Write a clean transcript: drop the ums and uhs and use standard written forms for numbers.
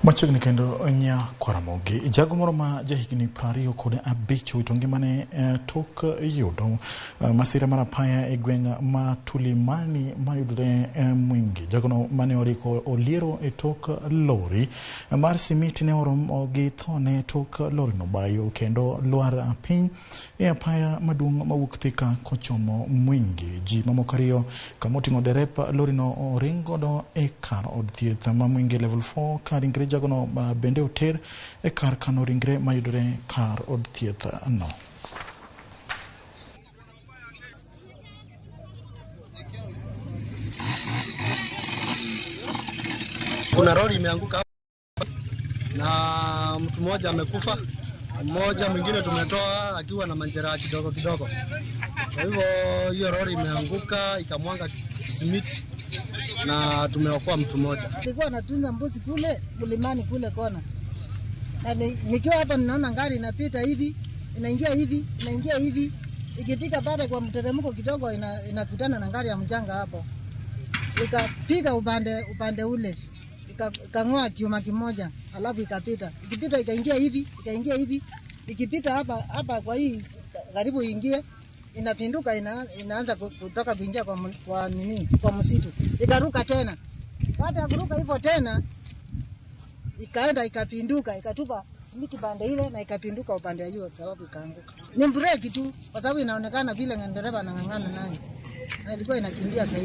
Machiegni kendo Nyakwaramogi, jago moro ma jahigni 25 owito ngimane tok yudo masira mar apaya e gweng' ma Tulimani mayudore Mwingi. Jagono mane oriko oliero e tok lori mar simiti ne oromo gi thone tok lorino bayo kendo lwar piny e apaya maduong' mawuok Thika kochomo Mwingi. Ji mamoko ariyo kama oting'o derep lorino oring godo e kar od thieth ma Mwingi level 4 ka ringre jagono bende oter e kar kano ringre mayudore kar od thieth no. Kuna lori imeanguka na mtu mmoja amekufa, mmoja mwingine tumetoa akiwa na majeraha kidogo kidogo. Kwa hivyo hiyo lori imeanguka ikamwanga simiti na tumeokoa mtu mmoja. Nilikuwa natunza mbuzi kule mlimani kule kona, na nikiwa hapa ninaona gari inapita hivi inaingia hivi inaingia hivi, ikifika pale kwa mteremko kidogo inakutana na gari ya mchanga hapo, ikapiga upande ule ikang'oa kiuma kimoja, alafu ikapita, ikipita ikaingia hivi ikaingia hivi, ikipita hapa hapa kwa hii karibu ingie inapinduka inaanza kutoka kuingia kwa nini kwa msitu, ikaruka tena. Baada ya kuruka hivyo tena ikaenda ikapinduka ikatupa simiti pande ile na ikapinduka upande hiyo, sababu ikaanguka. Ni breki tu, kwa sababu inaonekana vile ndereva anang'ang'ana nayo na ilikuwa inakimbia zaidi.